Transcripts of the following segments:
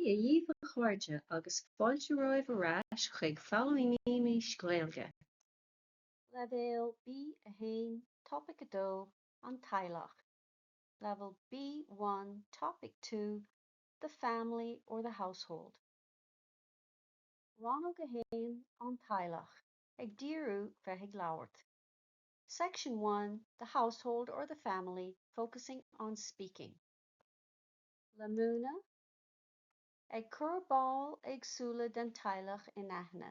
Dia dhaoibh a chairde agus fáilte romhaibh ar ais chuig Foghlaimímis Gaeilge. Leibhéal B1, Topaic 2, An Teaghlach Level B1, Topic 2, The Family or the Household. Rannóg 1, An Teaghlach, ag díriú bheith ag labhairt. Section 1, The Household or the Family, focusing on speaking. Le múineadh, Ag cur baill éagsúla den teaghlach in aithne,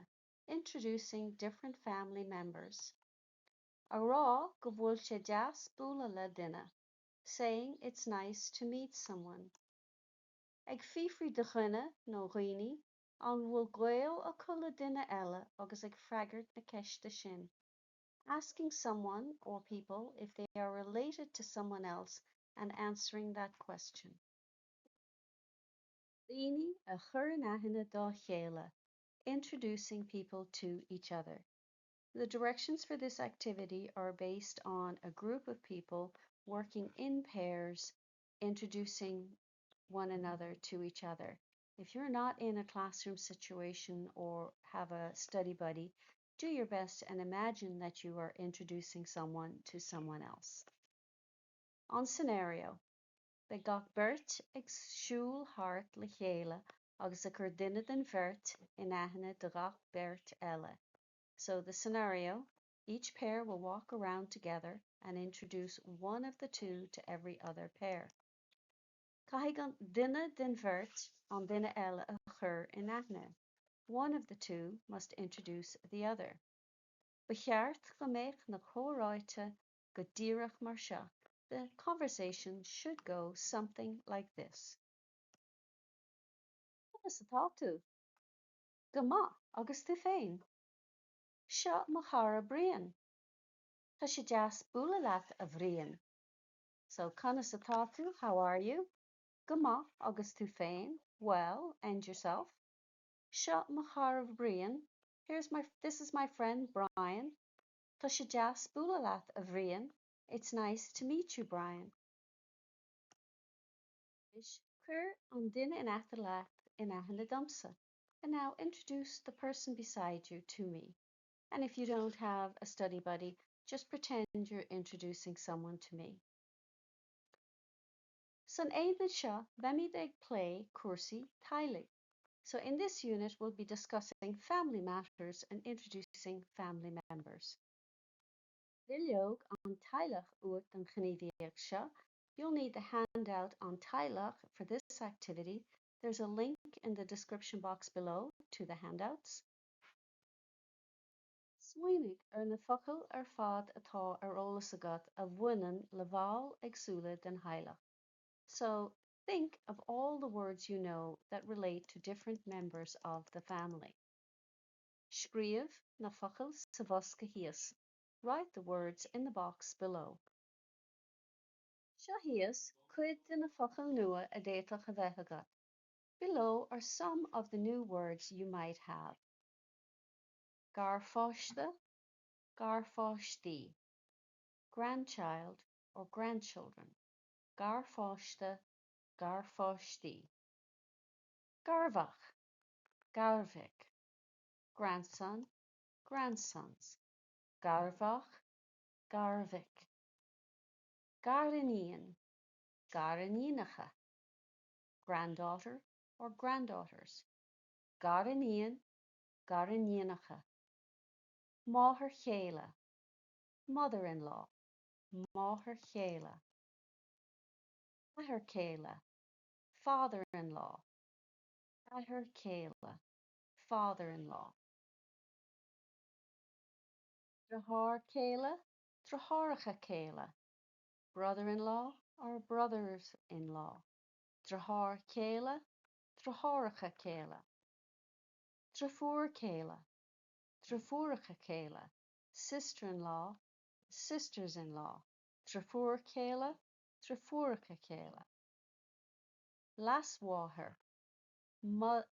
introducing different family members. A rá go bhfuil sé deas bualadh le duine, saying it's nice to meet someone. Ag fiafraí de dhuine nó dhaoine an bhfuil gaol acu le duine eile agus ag freagairt na ceiste sin. Asking someone or people if they are related to someone else and answering that question. Daoine a chur in aithne dá chéile, introducing people to each other. The directions for this activity are based on a group of people working in pairs, introducing one another to each other. If you're not in a classroom situation or have a study buddy, do your best and imagine that you are introducing someone to someone else. An scenario. Beidh gach beirt ag siúl thart le chéile agus ag cur duine den bheirt in aithne do gach beirt eile. So the scenario, each pair will walk around together and introduce one of the two to every other pair. Caithfidh an duine den bheirt an duine eile a chur in aithne. One of the two must introduce the other. Ba cheart go mbeadh na comhráite go díreach mar seo. The conversation should go something like this. Conas atá tú? Go maith, agus tú féin? Seo mo chara Brian. Tá sé deas bualadh leat a Bhriain. So conas atá tú? How are you? Go maith, agus tú féin? Well, and yourself? Seo mo chara Brian. Here's my this is my friend Brian. Tá sé deas bualadh leat a Bhriain. It's nice to meet you, Brian. Anois cuir an duine in aice leat in aithne domsa. And now introduce the person beside you to me. And if you don't have a study buddy, just pretend you're introducing someone to me. San aonad seo beimid ag plé cúrsaí teaghlaigh. So in this unit we'll be discussing family matters and introducing family members. Bileog an teaghlach uait don ghníomhaíocht seo. You'll need the handout on teaghlach for this activity. There's a link in the description box below to the handouts. Smaoinigh ar na focail ar fad atá ar eolas agat a bhaineann le baill éagsúla den theaghlach. So think of all the words you know that relate to different members of the family. Scríobh na focail sa bhosca thíos. Write the words in the box below. Seo thíos cuid de na focail nua a d'fhéadfadh a bheith agat. Below are some of the new words you might have. Garpháiste, garpháistí. Grandchild or grandchildren. Garpháiste, garpháistí. Garmhac, garmhic. Grandson, grandsons. Garmhac, garmhic. Gariníon, gariníonacha. Granddaughter or granddaughters. Gariníon, gariníonacha. Máthair chéile, mother-in-law, máthair chéile. Athair céile, father-in-law, athair céile, father-in-law. Deartháir céile, deartháireacha céile, brother-in-law or brothers-in-law. Deartháir céile, deartháireacha céile. Deirfiúr céile, deirfiúracha céile, sister-in-law, sisters-in-law. Deirfiúr céile, deirfiúracha céile. Leasmháthair,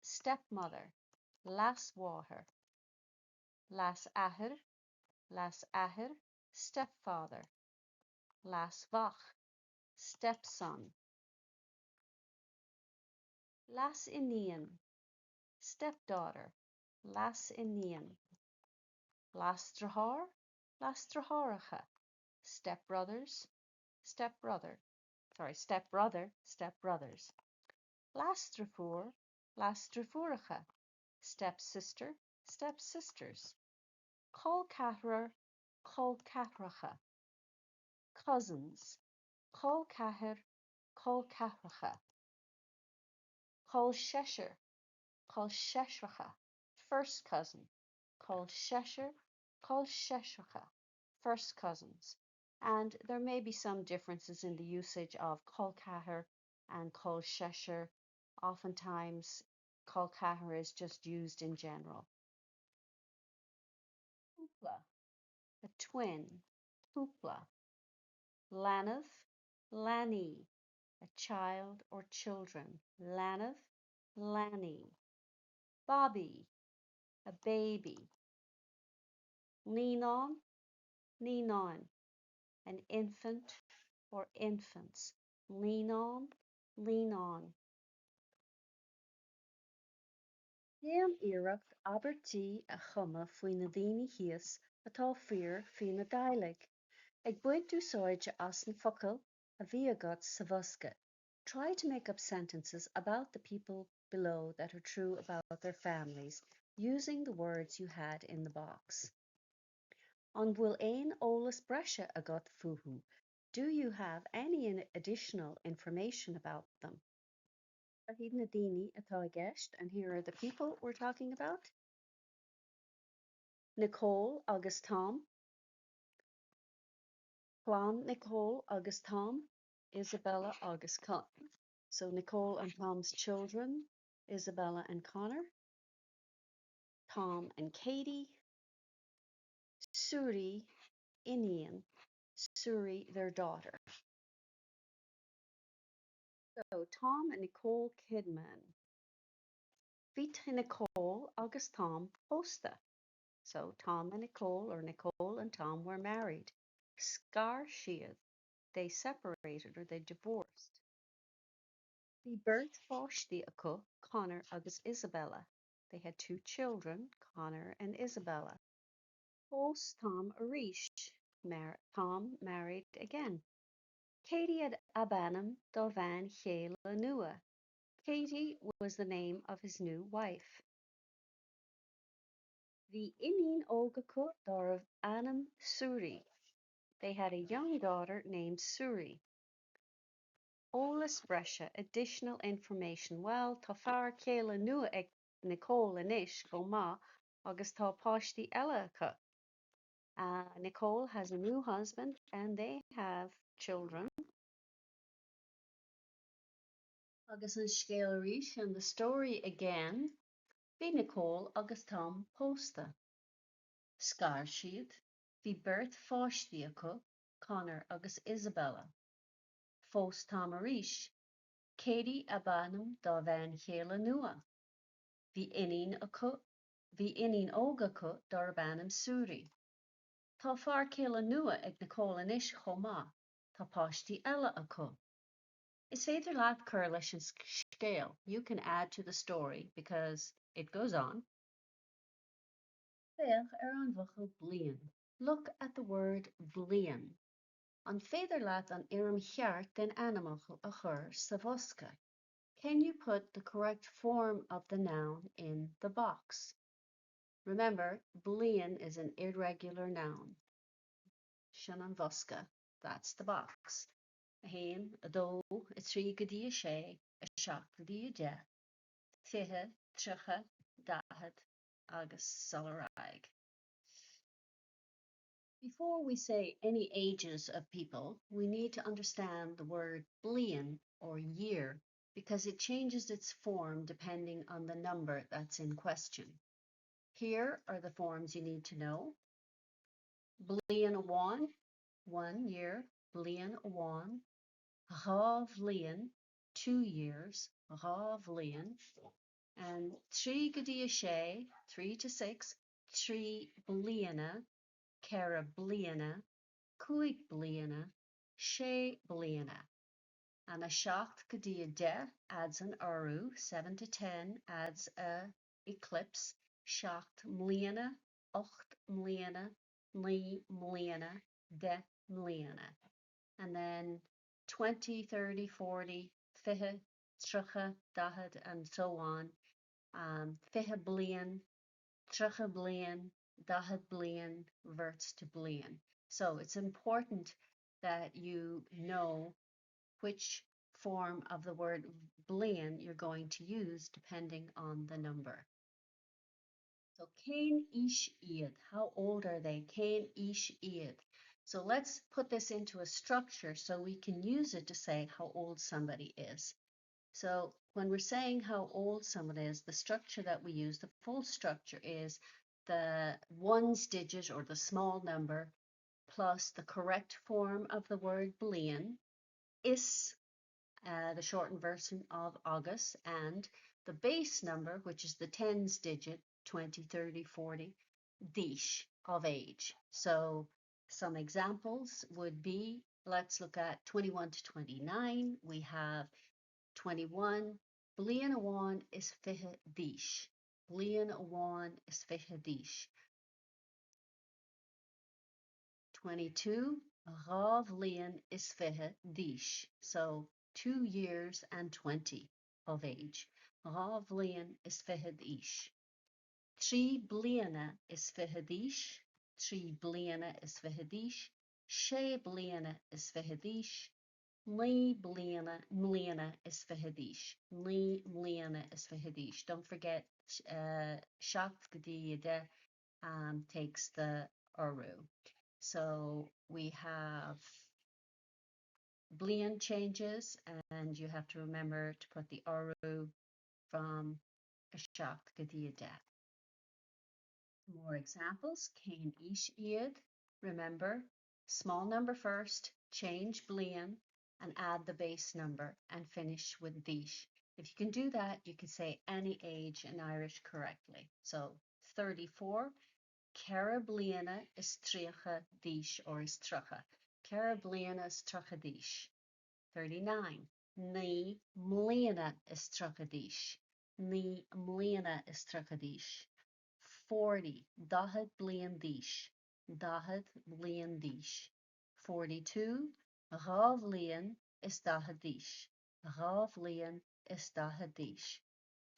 stepmother, leasmháthair. Leasathair, leasathair, stepfather. Leasmhac, stepson. Leas-iníon, stepdaughter, leas-iníon. Leasdeartháir, leasdeartháireacha, stepbrothers, stepbrother, sorry, stepbrother, stepbrothers. Leasdeirfiúr, leasdeirfiúracha, stepsister, stepsisters. Col ceathrar, col ceathracha, cousins. Col ceathair, col ceathracha. Col seisear, col seisreacha, first cousin. Col seisear, col seisreacha, first cousins. And there may be some differences in the usage of col ceathair and col seisear. Oftentimes, col ceathair is just used in general. Cúpla, a twin, cúpla. Leanbh, leanaí, a child or children. Leanbh, leanaí. Babaí, a baby. Naíonán, naíonáin, an infant or infants. Naíonán, naíonáin. Déan iarracht abairtí a chumadh faoi na daoine thíos atá fíor faoina dteaghlaigh, ag baint úsáide as na focail a bhí agat sa bhosca. Try to make up sentences about the people below that are true about their families, using the words you had in the box. An bhfuil aon eolas breise agat fúthu? Do you have any additional information about them? Seo iad na daoine atá i gceist, and here are the people we're talking about. Nicole agus Tom. Clann Nicole agus Tom, Isabella agus Con. So Nicole and Tom's children, Isabella and Connor. Tom and Katie. Suri, iníon. Suri, their daughter. So, Tom and Nicole Kidman. Bhí Nicole agus Tom pósta. So, Tom and Nicole, or Nicole and Tom, were married. Scar siad. They separated or they divorced. Bhí beirt pháistí acu, Connor agus Isabella. They had two children, Connor and Isabella. Phós Tom arís. Mar Tom married again. Katie ab ainm dá bhean chéile nua. Katie was the name of his new wife. Bhí iníon óg acu darbh ainm Suri. They had a young daughter named Suri. Eolas breise, additional information. Well, tá fear céile nua ag Nicole anois chomh maith agus tá páistí eile acu. Nicole has a new husband and they have children. Agus an scéal arís, and the story again. Bhí Nicole agus Tom pósta. Scar siad. Bhí beirt pháistí acu, Connor agus Isabella. Phós Tom arís. Katie ab ainm dá bhean chéile nua. Bhí iníon acu, bhí iníon óg acu darb ainm Suri. Tá fear céile nua ag Nicole anois chomh maith. Tá páistí eile acu. Is féidir leat cur leis an scéal. You can add to the story because it goes on. Féach ar an bhfocal bliain. Look at the word bliain. An féidir leat an fhoirm cheart den ainmfhocal a chur sa bhosca? Can you put the correct form of the noun in the box? Remember, bliain is an irregular noun. Sin an bosca. That's the box. 1, 2, 3 go dtí 6, 7 go dtí 10, 20, 30, 40 agus dul ar aghaidh. Before we say any ages of people, we need to understand the word bliain or year because it changes its form depending on the number that's in question. Here are the forms you need to know. Bliain amháin, one year, bliain amháin, dhá bhliain, 2 years, dhá bhliain, and trí go dtí a sé, 3 to 6, trí bliana, ceithre bliana, cúig bliana, sé bliana. And 7 go dtí 10 adds an urú, 7 to 10 adds a eclipse, seacht mbliana, ocht mbliana, naoi mbliana, deich mbliana. And then 20, 30, 40, 20, 30, 40, and so on. 20 bliain, 30 bliain, 40 bliain, reverts to bliain. So it's important that you know which form of the word bliain you're going to use depending on the number. So cén aois iad? How old are they? Cén aois iad? So let's put this into a structure so we can use it to say how old somebody is. So when we're saying how old someone is, the structure that we use, the full structure is the ones digit or the small number plus the correct form of the word bliain, is the shortened version of agus, and the base number, which is the tens digit, 20, 30, 40, d'aois, of age. So some examples would be, let's look at 21 to 29. We have 21, bliain amháin is fiche d'aois. Bliain amháin is fiche d'aois. 22, dhá bhliain is fiche d'aois. So 2 years and 20 of age. Dhá bhliain is fiche d'aois. Trí bliana is fiche d'aois, trí bliana is fiche d'aois, sé bliana is fiche d'aois, naoi bliana mbliana is fiche d'aois, naoi mbliana is fiche d'aois. Don't forget seacht go dtí a deich takes the urú. So we have bliain changes and you have to remember to put the urú from a seacht go dtí a deich. More examples, cén aois iad. Remember, small number first, change bliain and add the base number and finish with d'aois. If you can do that, you can say any age in Irish correctly. So 34, ceithre bliana is tríocha d'aois or is tríocha. Ceithre bliana is tríocha d'aois. 39, naoi mbliana is tríocha d'aois. Naoi mbliana is tríocha d'aois. 40, daichead bliain d'aois. Daichead bliain d'aois. 42, dhá bhliain is daichead d'aois. Dhá bhliain is daichead d'aois.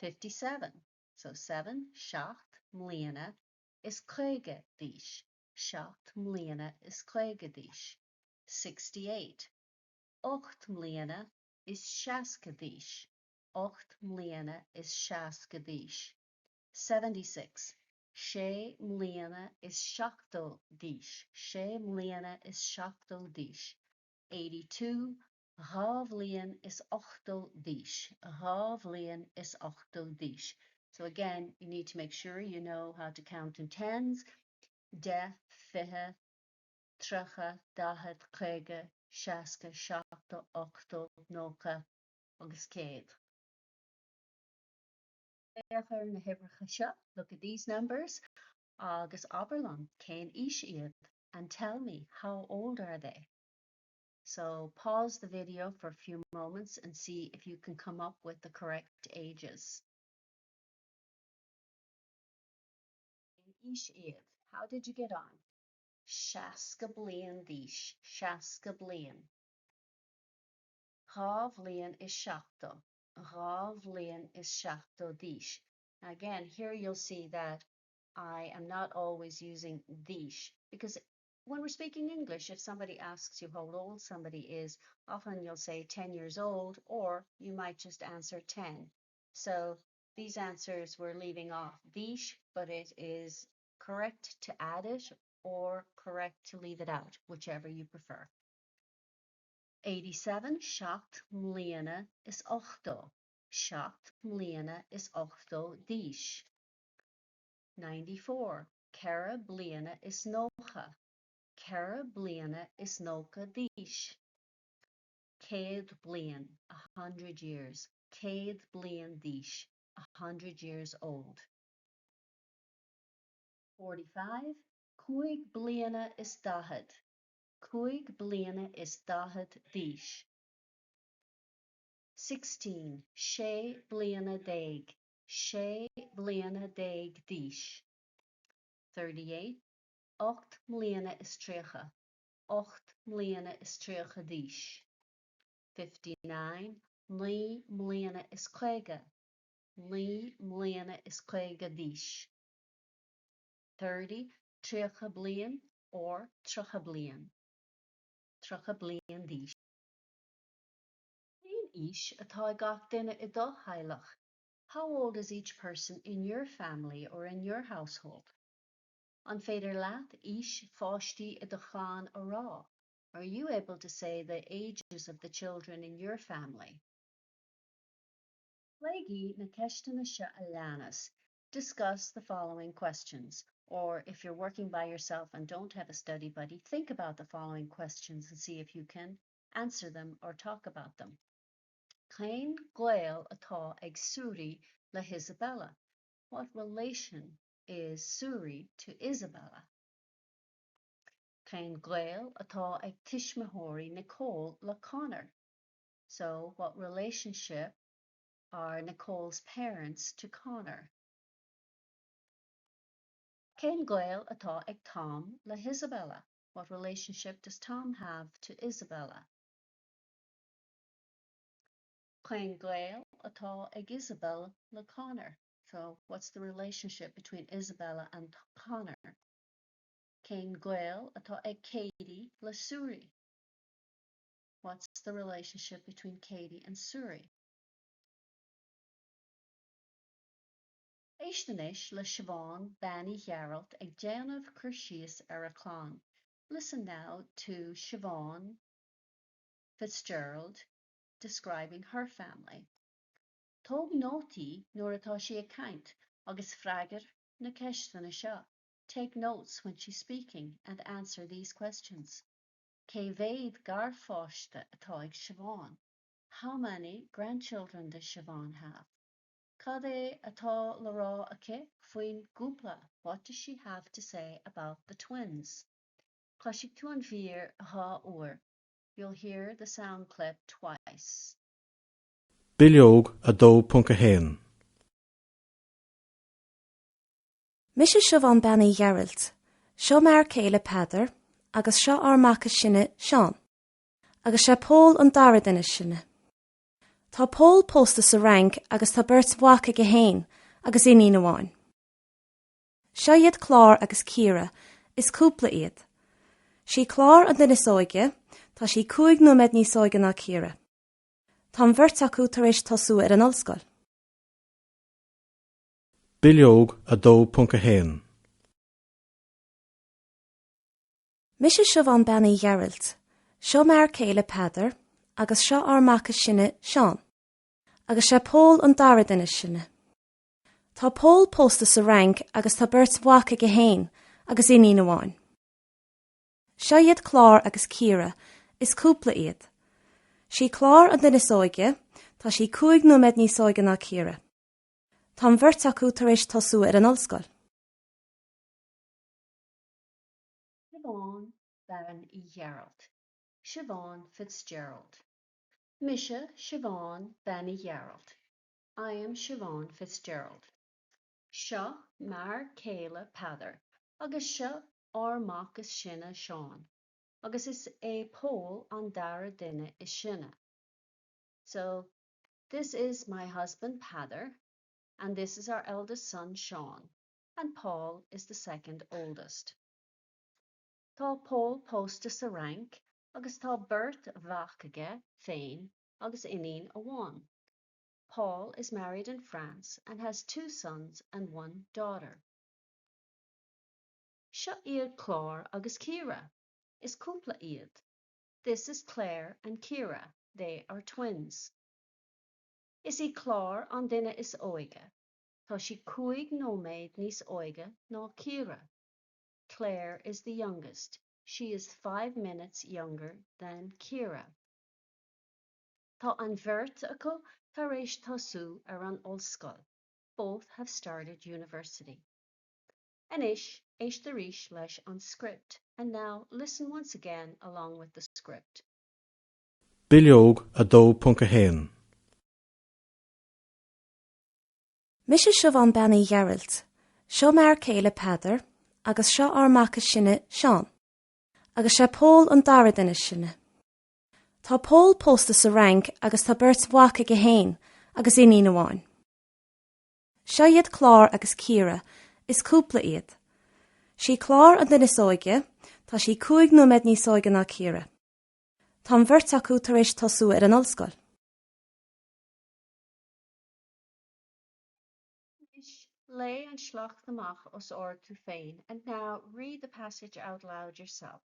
57, so 7, seacht mbliana is caoga d'aois. Seacht mbliana is caoga d'aois. 68, ocht mbliana is seasca d'aois. Ocht mbliana is seasca d'aois. 76, sé mbliana is seachtó d'aois. Sé mbliana is seachtó d'aois. 82, dhá bhliain is ochtó d'aois. Dhá bhliain is ochtó d'aois. So again, you need to make sure you know how to count in tens. Deich, fiche, tríocha, daichead, caoga, seasca, seachtó, ochtó, nócha, agus céad. Féach ar na huimhreacha seo, look at these numbers, agus abair liom cén aois iad, and tell me how old are they? So pause the video for a few moments and see if you can come up with the correct ages. Cén aois iad? How did you get on? Seasca bliain d'aois, seasca bliain. Dhá bhliain is seachtó, dhá bhliain is seachtó d'aois. Again, here you'll see that I am not always using d'aois because when we're speaking English, if somebody asks you how old somebody is, often you'll say 10 years old, or you might just answer 10. So these answers we're leaving off d'aois, but it is correct to add it or correct to leave it out, whichever you prefer. 87, seacht mbliana is ochtó, seacht mbliana is ochtó d'aois. 94, ceithre bliana is nócha, ceithre bliana is nócha d'aois. Céad bliain, 100 years, céad bliain d'aois, 100 years old. 45, cúig bliana is daichead, cúig bliana is daichead d'aois. 16, 16 bliana, 16 bliana d'aois. 38, 8 mbliana is 30, 8 mbliana is 30 d'aois. 59, 9 mbliana is 50, 9 mbliana is 50 d'aois. 30, 30 bliain or 30 bliain, 30 bliain d'aois. Cén aois atá ag gach duine i do theaghlach? How old is each person in your family or in your household? An féidir leat aois pháistí i do chlann a rá? Are you able to say the ages of the children in your family? Pléigí na ceisteanna seo a leanas. Discuss the following questions. Or if you're working by yourself and don't have a study buddy, think about the following questions and see if you can answer them or talk about them. Cén gaol atá ag Suri le hIsabella? What relation is Suri to Isabella? Cén gaol atá ag tuismitheoirí Nicole le Connor? So, what relationship are Nicole's parents to Connor? Cén gaol atá ag Tom le hIsabella? What relationship does Tom have to Isabella? Cén gaol atá ag Isabella le Connor? So, what's the relationship between Isabella and Connor? Cén gaol atá ag Katie le Suri? What's the relationship between Katie and Suri? Éist anois le Siobhán Bean Uí Ghearailt ag déanamh cur síos ar a clann. Listen now to Siobhán Fitzgerald describing her family. Tóg nótaí nuair atá sí ag caint agus freagair na ceisteanna seo. Take notes when she's speaking and answer these questions. Cé mhéad garpháiste atá ag Siobhán? How many grandchildren does Siobhán have? Cad é atá le rá aici faoin gcúpla? What does she have to say about the twins? Cloisfidh tú an mhír dhá uair. You'll hear the sound clip twice. Bileog 2.1. Mise Siobhán Bean Uí Ghearailt. Seo m'fhear céile Peadar agus seo ár mac is sine, Seán. Agus sé Pól an dara duine is sine. Tá Pól pósta sa Fhrainc agus tá beirt mhac aige féin agus iníon amháin. Seo iad Clár agus Ciara, is cúpla iad. Sí Clár an duine is óige, tá sí 5 nóiméad níos óige ná Ciara. Tá an bheirt acu tar éis tosú ar an ollscoil. Bileog 2.1. Mise Siobhán Bean Uí Ghearailt. Seo m'fhear céile Peadar agus seo ár mac is sine, Seán. Agus sé Pól an dara duine is sine. Tá Pól pósta sa Fhrainc agus tá beirt mhac aige féin agus iníon amháin. Seo iad Clár agus Ciara, is cúpla iad. Sí Clár an duine is óige, tá sí 5 nóiméad níos óige ná Ciara. Tá an bheirt acu tar éis tosú ar an ollscoil. Siobhán Bean Uí Ghearailt, Siobhán Fitzgerald. Mise Siobhán Bean Uí Ghearailt. I am Siobhán Fitzgerald. Seo m'fhear céile Peadar agus seo ár mac is sine Seán agus is é Pól an dara duine is sine. So, this is my husband Peadar and this is our eldest son Seán and Paul is the second oldest. Tá Pól pósta sa Fhrainc agus tá beirt mhac aige féin agus iníon amháin. Paul is married in France and has two sons and one daughter. Seo iad Clár agus Ciara. Is cúpla iad. This is Claire and Ciara. They are twins. Is í Clár an duine is óige. Tá sí 5 nóiméad níos óige ná Ciara. Claire is the youngest. She is 5 minutes younger than Ciara. Tá an bheirt acu tar éis tosú ar an ollscoil. Both have started university. Anois, éist arís leis an script. And now listen once again along with the script. Bileog 2.1. Mise Siobhán Bean Uí Ghearailt. Seo m'fhear céile Peadar agus seo ár mac is sine, Seán. Agus sé Pól an dara duine is sine. Tá Pól pósta sa Fhrainc agus tá beirt mhac aige féin agus iníon amháin. Seo iad Clár agus Ciara, is cúpla iad. Sí Clár an duine is óige, tá sí 5 nóiméad níos óige ná Ciara. Tá an bheirt acu tar éis tosú ar an ollscoil. Anois, léigh an sliocht amach os ard tú féin And now, read the passage out loud yourself.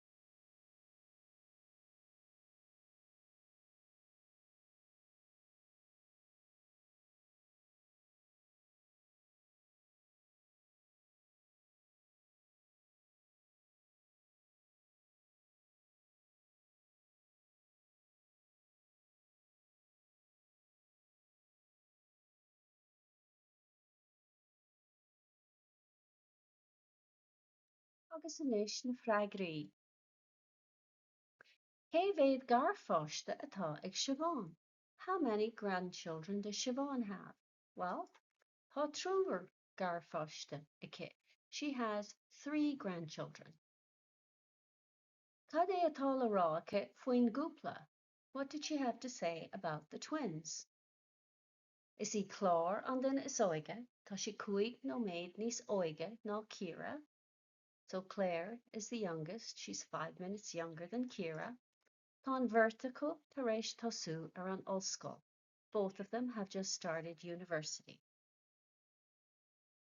Agus anois na freagraí. Cé mhéad garpháiste atá ag Siobhán? How many grandchildren does Siobhán have? Well, tá triúr garpháiste aici. She has 3 grandchildren. Cad é atá le rá aici faoin gcúpla? What did she have to say about the twins? Is í Clár an duine is óige, tá sí 5 nóiméad níos óige ná Ciara. So Claire is the youngest, she's 5 minutes younger than Ciara. Tá an bheirt acu tar éis tosú ar an ollscoil. Both of them have just started university.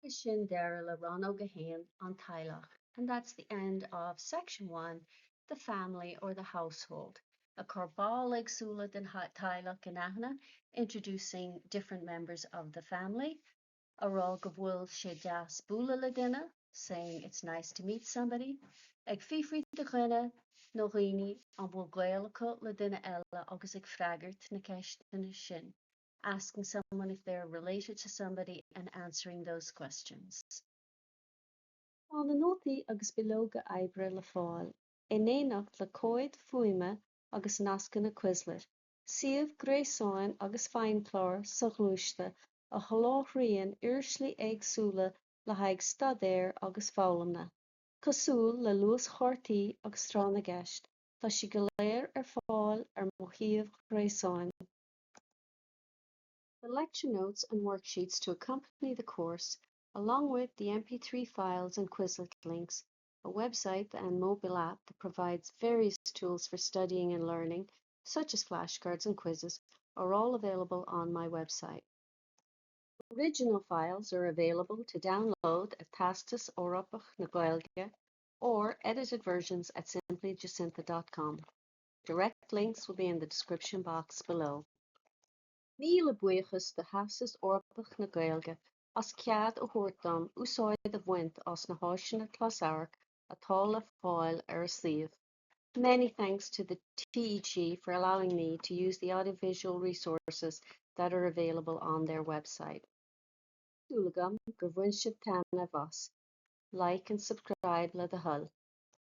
Agus sin deireadh le Rannóg 1, An Teaghlach. And that's the end of section 1, the family or the household. Ag cur baill éagsúla den teaghlach in aithne, introducing different members of the family. Ag rá go bhfuil sé deas bualadh le duine, saying it's nice to meet somebody, ag fiafraí de dhuine nó dhaoine an bhfuil gaol acu le duine eile agus ag freagairt na ceisteanna sin, asking someone if they're related to somebody and answering those questions. Tá na nótaí agus bileoga oibre le fáil, in éineacht le comhaid fuaime agus nascanna Quizlet, suíomh gréasáin agus feidhmchlár soghluaiste a sholáthraíonn uirlisí éagsúla le haghaidh staidéir agus foghlama, cosúil le luaschártaí agus tráth na gceist, tá siad go léir ar fáil ar mo shuíomh gréasáin. The lecture notes and worksheets to accompany the course, along with the MP3 files and Quizlet links, a website and mobile app that provides various tools for studying and learning, such as flashcards and quizzes, are all available on my website. Original files are available to download at Teastas Eorpach na Gaeilge or edited versions at simplyjacintha.com. Direct links will be in the description box below. Míle buíochas do Theastas Eorpach na Gaeilge as cead a thabhairt dom úsáid a bhaint as na háiseanna closamhairc atá le fáil ar a suíomh. Many thanks to the TEG for allowing me to use the audiovisual resources that are available on their website. Súil agam gur bhain sibh taitneamh as. Like and subscribe le do thoil.